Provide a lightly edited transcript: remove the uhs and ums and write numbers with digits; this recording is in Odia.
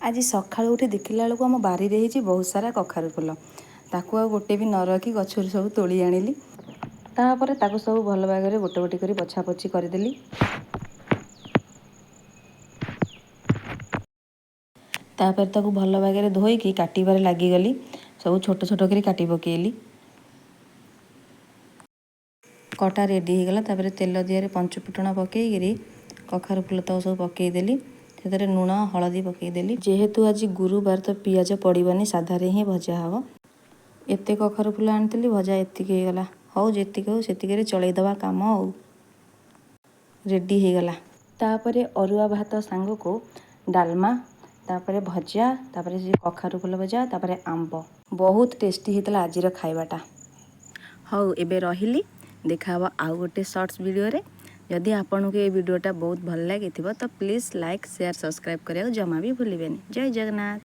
ଆଜି ସକାଳୁ ଉଠି ଦେଖିଲା ବେଳକୁ ଆମ ବାରିରେ ହେଇଛି ବହୁତ ସାରା କଖାରୁ ଫୁଲ। ତାକୁ ଆଉ ଗୋଟେ ବି ନ ରଖି ଗଛରୁ ସବୁ ତୋଳି ଆଣିଲି। ତାପରେ ତାକୁ ସବୁ ଭଲ ଭାବରେ ଗୋଟେ ଗୋଟେ କରି ବଛା ପୋଛି କରିଦେଲି। ତାପରେ ତାକୁ ଭଲ ଭାବରେ ଧୋଇକି କାଟିବାରେ ଲାଗିଗଲି। ସବୁ ଛୋଟ ଛୋଟ କରି କାଟି ପକେଇଲି। କଟା ରେଡ଼ି ହେଇଗଲା। ତାପରେ ତେଲ ଦିହରେ ପଞ୍ଚୁଫୁଟଣ ପକେଇକିରି କଖାରୁ ଫୁଲ ତକ ସବୁ ପକେଇଦେଲି। ସେଥିରେ ଲୁଣ ହଳଦୀ ପକେଇଦେଲି। ଯେହେତୁ ଆଜି ଗୁରୁବାର, ତ ପିଆଜ ପଡ଼ିବନି, ସାଧାରେ ହିଁ ଭଜା ହେବ। ଏତେ କଖାରୁ ଫୁଲ ଆଣିଥିଲି, ଭଜା ଏତିକି ହେଇଗଲା। ହଉ, ଯେତିକି ହଉ ସେତିକିରେ ଚଳେଇଦେବା କାମ। ଆଉ ରେଡ଼ି ହେଇଗଲା। ତାପରେ ଅରୁଆ ଭାତ ସାଙ୍ଗକୁ ଡାଲମା, ତାପରେ ଭଜା, ତାପରେ ସେ କଖାରୁ ଫୁଲ ଭଜା, ତାପରେ ଆମ୍ବ। ବହୁତ ଟେଷ୍ଟି ହେଇଥିଲା ଆଜିର ଖାଇବାଟା। ହଉ, ଏବେ ରହିଲି। ଦେଖାହେବ ଆଉ ଗୋଟେ ସର୍ଟସ୍ ଭିଡ଼ିଓରେ। ଯଦି ଆପଣଙ୍କୁ ଏ ଭିଡ଼ିଓଟା ବହୁତ ଭଲ ଲାଗିଥିବ, ତ ପ୍ଲିଜ୍ ଲାଇକ୍, ସେୟାର, ସବସ୍କ୍ରାଇବ୍ କରିବାକୁ ଜମା ବି ଭୁଲିବେନି। ଜୟ ଜଗନ୍ନାଥ।